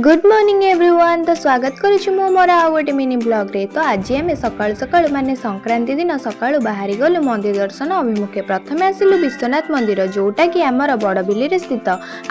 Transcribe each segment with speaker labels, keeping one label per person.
Speaker 1: Good morning everyone. ତ ସ୍ୱାଗତ କରୁଛି ମୁଁ ମୋର ଆଉ ଗୋଟେ ମିନି ବ୍ଲଗ୍ରେ। ତ ଆଜି ଆମେ ସକାଳୁ ସକାଳୁ, ମାନେ ସଂକ୍ରାନ୍ତି ଦିନ ସକାଳୁ ବାହାରି ଗଲୁ ମନ୍ଦିର ଦର୍ଶନ ଅଭିମୁଖେ। ପ୍ରଥମେ ଆସିଲୁ ବିଶ୍ୱନାଥ ମନ୍ଦିର, ଯୋଉଟାକି ଆମର ବଡ଼ବିଲିରେ ସ୍ଥିତ।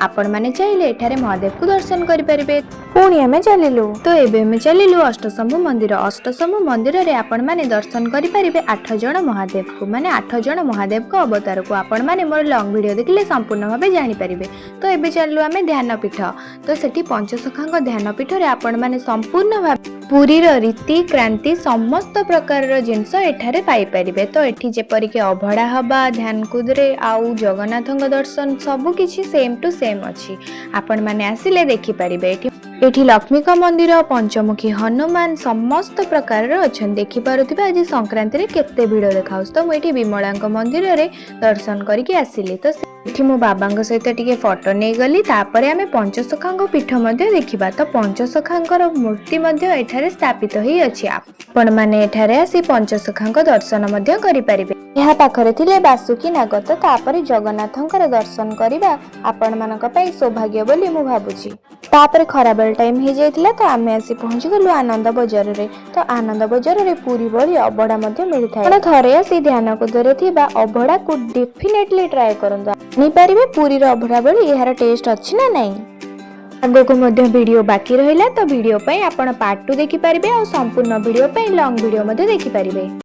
Speaker 1: ଆପଣମାନେ ଚାହିଁଲେ ଏଠାରେ ମହାଦେବକୁ ଦର୍ଶନ କରିପାରିବେ। ପୁଣି ଆମେ ଚାଲିଲୁ, ତ ଏବେ ଆମେ ଚାଲିଲୁ ଅଷ୍ଟଶମ୍ଭୁ ମନ୍ଦିର। ଅଷ୍ଟଶମ୍ଭୁ ମନ୍ଦିରରେ ଆପଣମାନେ ଦର୍ଶନ କରିପାରିବେ ଆଠ ଜଣ ମହାଦେବକୁ, ମାନେ ଆଠ ଜଣ ମହାଦେବଙ୍କ ଅବତାରକୁ। ଆପଣମାନେ ମୋର ଲଙ୍ଗ ଭିଡ଼ିଓ ଦେଖିଲେ ସମ୍ପୂର୍ଣ୍ଣ ଭାବେ ଜାଣିପାରିବେ। ତ ଏବେ ଚାଲିଲୁ ଆମେ ଧ୍ୟାନପୀଠ। ତ ସେଠି ପଞ୍ଚସଖାଙ୍କ ଧ୍ୟାନପୀଠରେ ଆପଣମାନେ ସମ୍ପୂର୍ଣ୍ଣ ଭାବେ ପୁରୀର ରୀତି କ୍ରାନ୍ତି, ସମସ୍ତ ପ୍ରକାରର ଜିନିଷ ଏଠାରେ ପାଇପାରିବେ। ତ ଏଠି ଯେପରିକି ଅଭଡ଼ା ହବା, ଧ୍ୟାନକୁଦରେ ଆଉ ଜଗନ୍ନାଥଙ୍କ ଦର୍ଶନ, ସବୁ କିଛି ସେମ୍ ଟୁ ସେମ୍ ଅଛି। ଆପଣମାନେ ଆସିଲେ ଦେଖିପାରିବେ। ଏଠି ଲକ୍ଷ୍ମୀଙ୍କ ମନ୍ଦିର, ପଞ୍ଚମୁଖୀ ହନୁମାନ, ସମସ୍ତ ପ୍ରକାରର ଅଛନ୍ତି। ଦେଖିପାରୁଥିବେ ଆଜି ସଂକ୍ରାନ୍ତିରେ କେତେ ଭିଡ଼ ଦେଖାଉଛି। ତ ମୁଁ ଏଠି ବିମଳାଙ୍କ ମନ୍ଦିରରେ ଦର୍ଶନ କରିକି ଆସିଲି। ତ ଏଠି ମୁଁ ବାବାଙ୍କ ସହିତ ଟିକେ ଫଟୋ ନେଇଗଲି। ତାପରେ ଆମେ ପଞ୍ଚସଖାଙ୍କ ପୀଠ ମଧ୍ୟ ଦେଖିବା। ତ ପଞ୍ଚସଖାଙ୍କର ମୂର୍ତ୍ତି ମଧ୍ୟ ଏଠାରେ ସ୍ଥାପିତ ହେଇ ଅଛି। ଆପଣମାନେ ଏଠାରେ ଆସି ପଞ୍ଚସଖାଙ୍କ ଦର୍ଶନ ମଧ୍ୟ କରିପାରିବେ। ଏହା ପାଖରେ ଥିଲେ ବାସୁକି ନାଗ। ତ ତାପରେ ଜଗନ୍ନାଥଙ୍କର ଦର୍ଶନ କରିବା ଆପଣମାନଙ୍କ ପାଇଁ ସୌଭାଗ୍ୟ ବୋଲି ମୁଁ ଭାବୁଛି। ତାପରେ ଖରାବେଳ ଟାଇମ୍ ହେଇଯାଇଥିଲା, ତ ଆମେ ଆସି ପହଞ୍ଚିଗଲୁ ଆନନ୍ଦ ବଜାରରେ। ତ ଆନନ୍ଦ ବଜାରରେ ପୁରୀ ଭଳି ଅବଢ଼ା ମଧ୍ୟ ମିଳିଥାଏ। ଆପଣ ଥରେ ଆସି ଧ୍ୟାନକୁଦରେ ଥିବା ଅବଢ଼ାକୁ ଡେଫିନେଟଲି ଟ୍ରାଏ କରନ୍ତୁ, ଜାଣିପାରିବେ ପୁରୀର ଅବଢ଼ା ଭଳି ଏହାର ଟେଷ୍ଟ ଅଛି ନା ନାହିଁ। ଆଗକୁ ମଧ୍ୟ ଭିଡ଼ିଓ ବାକି ରହିଲା। ତ ଭିଡ଼ିଓ ପାଇଁ ଆପଣ ପାର୍ଟ 2 ଦେଖିପାରିବେ ଆଉ ସମ୍ପୂର୍ଣ୍ଣ ଭିଡ଼ିଓ ପାଇଁ ଲଙ୍ଗ ଭିଡ଼ିଓ ମଧ୍ୟ ଦେଖିପାରିବେ।